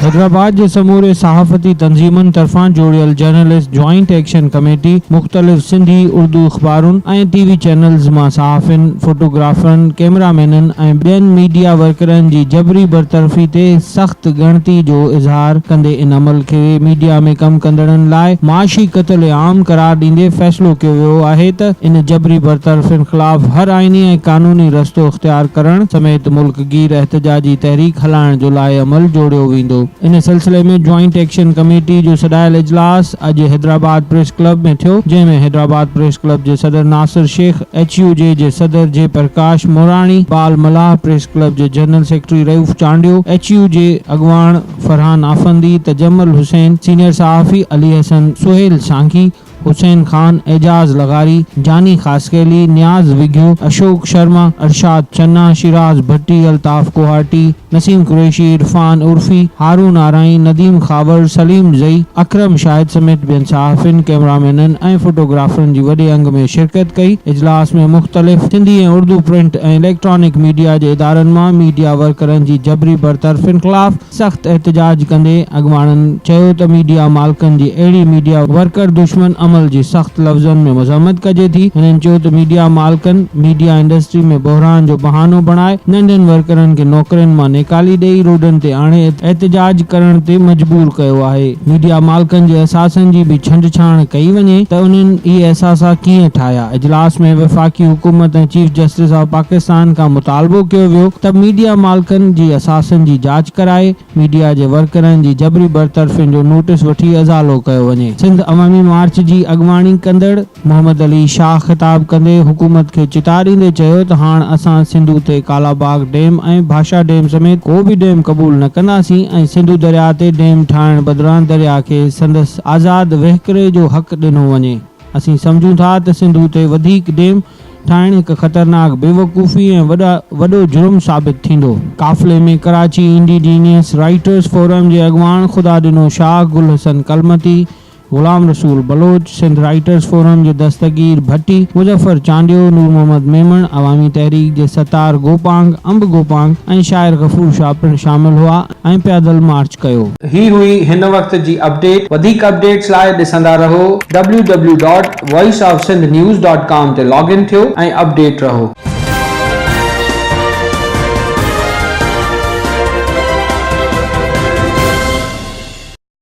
حيدرآباد جي سموري صحافتي تنظيمن طرفان جوڙيل جرنلسٽ جوائنٽ ايڪشن ڪميٽي مختلف سنڌي، اردو اخبارن ۽ ٽي وي چينلز مان صحافين، فوٽوگرافرن، ڪئميرا مينن ۽ ٻين ميڊيا ورڪرن جي جبري برطرفي تي سخت ڳڻتي جو اظهار ڪندي ان عمل کي ميڊيا ۾ ڪم ڪندڙن لاء معاشي قتل عام قرار ڏيندي فيصلو ڪيو ويو آهي ته ان جبري برطرفين خلاف هر آئيني ۽ قانوني رستو اختيار ڪرڻ سميت ملڪ گير احتجاجي تحريڪ هلائڻ جو لائحه عمل جوڙيو ويندو. ان سلسلي ۾ جوائنٽ ايڪشن ڪميٽي جو سڏايل اجلاس اڄ حيدرآباد پريس ڪلب ۾ ٿيو، جنهن ۾ حيدرآباد پريس ڪلب جي صدر ناصر شيخ، ايڇ يو جي جي صدر جي پرڪاش موراڻي، بال ملاح پريس ڪلب جي general secretary Rauf Chandio, H U J اڳواڻ فرحان آفندي، تجمل حسين، سينيئر صحافي علي حسن سهيل سانگي، حسين خان، اعجاز لغاري، جاني خاصخيلي، نياز وگهيو، اشوڪ شرما، ارشاد چنا، شيراز ڀٽي، الطاف ڪوهاٽي، نسيم قريشي، عرفان عرفي، هارون آرائين، نديم خاور، سليم زئي، اڪرم شاهد سميت ٻين صحافين، ڪئميرامينن ۽ فوٽوگرافرن جي وڏي انگ ۾ شرڪت ڪئي. اجلاس ۾ مختلف Sindhi ۽ Urdu print ۽ electronic media جي ادارن مان ميڊيا ورڪرن جي جبري برطرفين خلاف سخت احتجاج ڪندي اڳواڻن چيو ته ميڊيا مالڪن جي اهڙي ميڊيا ورڪر دشمن عمل جي سخت لفظن ۾ مذمت ڪجي ٿي. هنن چيو ته ميڊيا مالڪن ميڊيا انڊسٽري ۾ بحران جو بهانو بڻائي ننڍن ورڪرن کي نوڪرين مان نيڪالي ڏئي روڊن تي آڻي احتجاج ڪرڻ تي مجبور ڪيو آهي. ميڊيا مالڪن جي اثاثن جي به ڇنڊڇاڻ ڪئي وڃي ته انهن اهي اثاثا ڪيئن ٺاهيا. اجلاس ۾ وفاقي حڪومت ۽ چيف جسٽس آف پاڪستان کان مطالبو ڪيو ويو ته ميڊيا مالڪن جي اثاثن جي جاچ ڪرائي ميڊيا جي ورڪرن جي جبري برطرفين جو نوٽيس وٺي ازالو ڪيو وڃي. سنڌ عوامي مارچ جي اڳواڻي ڪندڙ محمد علي شاهه خطاب ڪندي حڪومت کي چتاء ڏيندي چيو ته هاڻ اسان سنڌو تي ڪالاباغ ڊيم ۽ ڀاشا ڊيم سميت ڪو به ڊيم قبول نه ڪنداسين ۽ سنڌو درياء تي ڊيم ٺاهڻ بدران درياء کي سندس آزاد وهڪري جو حق ڏنو وڃي. اسين سمجهون ٿا ته سنڌو تي وڌيڪ ڊيم ٺاهڻ هڪ خطرناڪ بيوقوفي ۽ وڏو جرم ثابت ٿيندو. قافلي ۾ ڪراچي انڊيجينيس رائيٽرز فورم جي اڳواڻ خدا ڏنو شاهه، گل حسن ڪلمتي، غلام رسول بلوچ، سنڌ رائيٽرز فورم جي دستگير ڀٽي، مظفر چانڊيو، نور محمد ميمڻ، عوامي تحريڪ جي ستار گوپانگ، انب گوپانگ ۽ شاعر غفور شاهه پڻ شامل هئا ۽ پيادل مارچ ڪيو. هي هئي هن وقت جي اپڊيٽ وڌيڪ اپڊيٽس لاء ڏسندا رهو W W dot voice of Sindh news dot com تي لاگ ان ٿيو ۽ اپڊيٽ رهو.